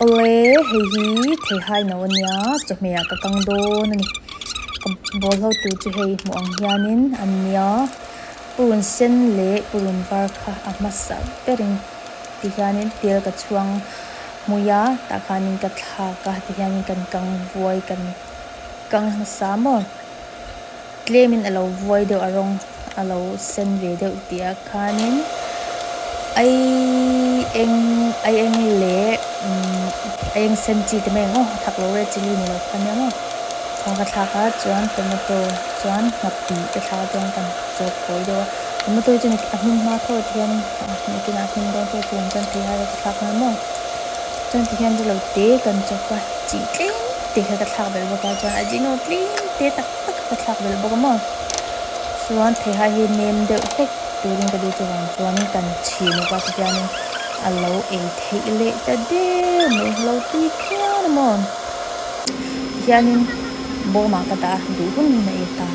Awle, hei hi theihai no ania, chawhmeh ah ka kang dawn a ni. Ka bawl ho tur chu hei hmuh ang hianin an nia, purun sen leh purun var kha a hmasa berin ti hianin tel ka chhuang hmui a, tah khanin ka thlak a, ti hianin kan kang vuai kan kang hmasa maw? Tlemin a lo vuai deuh a rawng a lo sen ve deuh tih ah khanin ai eng ai eng leh umm ai eng sen chi te mai ang aw a thak lo red chilli ni lo kha nia maw kha ka thlak a chuan tomato chuan nghapih ka thlak a chuan kan chawk kawi deuh a tomato hi chuan a hmin hma tho ah hian nakinah a hmin dawn tho chuvang chuan theihai kha ka thlak nghal maw chuan tihian rilo te kan chawk a chi tlem te kha ka thlak belh bawk a chuan ajino tlem te tak tak kha ka thlak belh bawk a maw chuan theihai hi nem deuh hlek turin ka duh chuvang chuanin kan chhin lawk a tihianin a lo ei theih leh ta der mai a lo tui phian a maw tihianin bawmah ka dah a duh hun hun a ei tan.